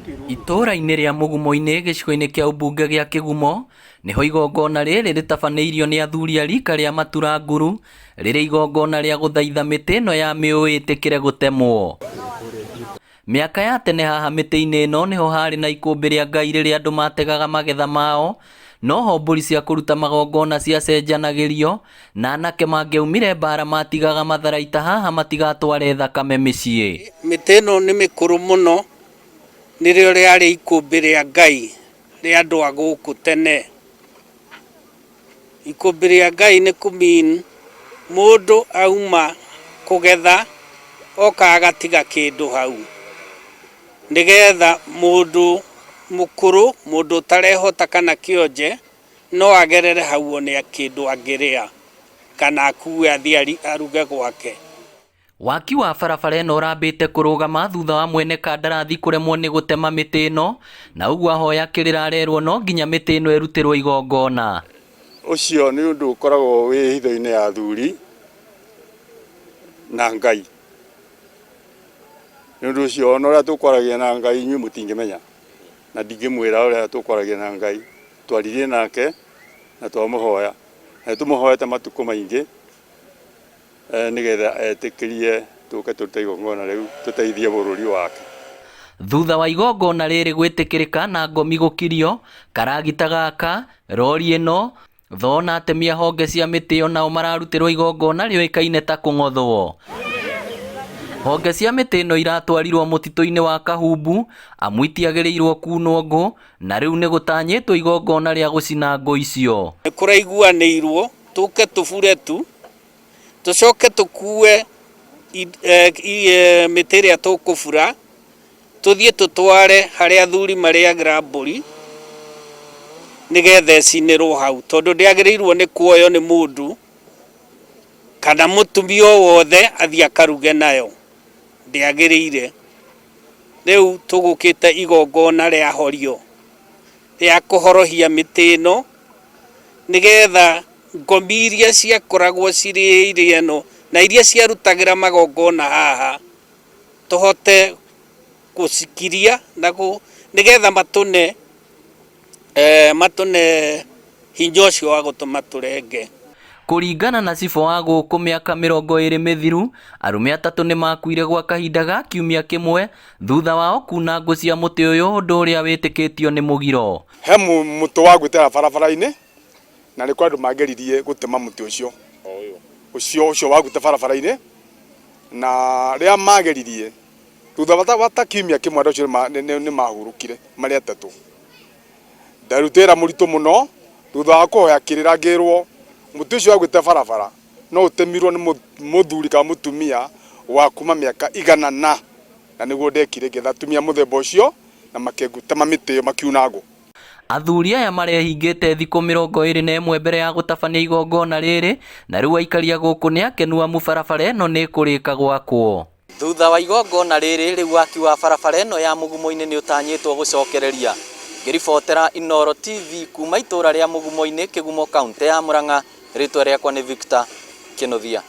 Itũũra-inĩ rĩa Mũgumo-inĩ gĩcigo-inĩ kĩa ũmbunge gĩa Kĩgumo, nĩho igongona rĩrĩ rĩtabanĩirio nĩ athuri a rika rĩa Maturanguru, rĩrĩ igongona rĩa gũthaitha mĩtĩ ĩno ya mĩũĩ ĩtĩkĩre gũtemwo. Mĩaka ya tene haha mĩtĩ-inĩ ĩno nĩho harĩ na ikũmbĩ rĩa Ngai rĩrĩa andũ mategaga magetha mao, noho mbũri cia kũruta magongona ciacenjanagĩrio, na anake mangĩaumire mbara matigaga matharaita haha matigatware thakame mĩciĩ. Mĩtĩ ĩno nĩ mĩkũrũ mũno, nĩrĩo rĩarĩ ikũmbĩ rĩa Ngai rĩa andũ a gũkũ tene. Ikũmbĩ rĩa Ngai nĩ kũ mean mũndũ auma kũgetha oka agatiga kĩndũ hau, nĩgetha mũndũ mũkũrũ, mũndũ ũtarehota kana kĩonje no agerere hau one kĩndũ angĩrĩa kana akue athiĩ aruge gwake. Waki wa barabara ĩno ũrambĩte kũrũgama thutha wa mwene kandarathi kũremwo nĩ gũtema mĩtĩ ĩno, na ũguo ahoya kĩrĩra arerwo no nginya mĩtĩ ĩno ĩrutĩrwo igongona. Ũcio nĩ ũndũ ũkoragwo wĩ hitho-inĩ ya athuri na Ngai. Nĩ ũndũ ũcio ona ũrĩa tũkwaragia na Ngai inyuĩ mũtingĩmenya, na ndingĩmwĩra ũrĩa tũkwaragia na Ngai. Twaririe nake na twamũhoya, na nĩ tũmũhoete matukũ maingĩ. nĩgetha etĩkĩrie tũke tũrute igongona rĩu tũteithie bũrũri wake. Thutha wa igongona rĩrĩ gwĩtĩkĩrĩka na ngomi gũkirio, karagita gaka, rori ĩno, thoo na atemi a honge cia mĩtĩ onao mararutĩrwo igongona rĩoĩkaine ta kũng'othwo. Honge cia mĩtĩ ĩno iratwarirwo mũtitũ-inĩ wa Kahumbu amu itiagĩrĩirwo kunwo ngũ na rĩu nĩ gũtanyĩtwo igongona rĩa gũcina ngũ icio. Nĩ kũraiguanĩirwo tũke tũbure tu tũcoke tũkue mĩtĩ ĩrĩa tũkũbura tũthiĩ tũtware harĩa athuri marĩagĩra mbũri nĩgetha ĩcinĩrwo hau, tondũ ndĩagĩrĩirwo nĩ kuoywo nĩ mũndũ kana mũtumia o wothe athiĩ akaruge nayo, ndĩagĩrĩire. Rĩu tũgũkĩte igongona rĩa horio rĩa kũhorohia mĩtĩ ĩno nĩgetha ngomi iria ciakoragwo cirĩ area ĩno na iria ciarutagĩra magongona haha tũhote gũcikiria na nĩgetha matũne matũne hinya ũcio wa gũtũma tũrenge. Kũringana na cibũ wa gũkũ mĩaka 20 mĩthiru, arũme atatũ nĩ makuire gwa kahinda ga kiumia kĩmwe thutha wao kuna ngũ cia mũtĩ ũyũ ũndũ ũrĩa wĩtĩkĩtio nĩ mũgiro. He mũtĩ wagwĩte barabara-inĩ na nĩ kũrĩ andũ mageririe gũtema mũtĩ ũcio ũcio ũcio wagwĩte barabara-inĩ na rĩrĩa mageririe thutha wa ta kiumia kĩmwe andũ acio nĩ mahurũkire marĩ atatũ. Ndarutĩra wĩra mũritũ mũno thutha wa kũhoya kĩrĩra ngĩrwo mũtĩ ũcio wagwĩte barabara no ũtemirwo nĩ mũthuri kana mũtumia wa kuma mĩaka igana na na nĩguo ndekire ngĩetha atumia mũthemba ũcio na makĩtema mĩtĩ ĩyo makiuna ngũ. Athuri aya marehingĩte thikũ 21 mbere ya gũtabania igongona rĩrĩ na rĩu aikari a gũkũ nĩ akenu amu barabara ĩno nĩ ĩkũrĩka gwakwo. Thutha wa igongona rĩrĩ, rĩu waki wa barabara ĩno ya Mũgumo-inĩ nĩ ũtanyĩtwo gũcokereria. Ngĩribotera Inooro TV kuma itũra rĩa Mũgumo-inĩ, Kĩgumo, kauntĩ ya Murang'a, rĩtwa rĩakwa nĩ Victor Kĩnuthia.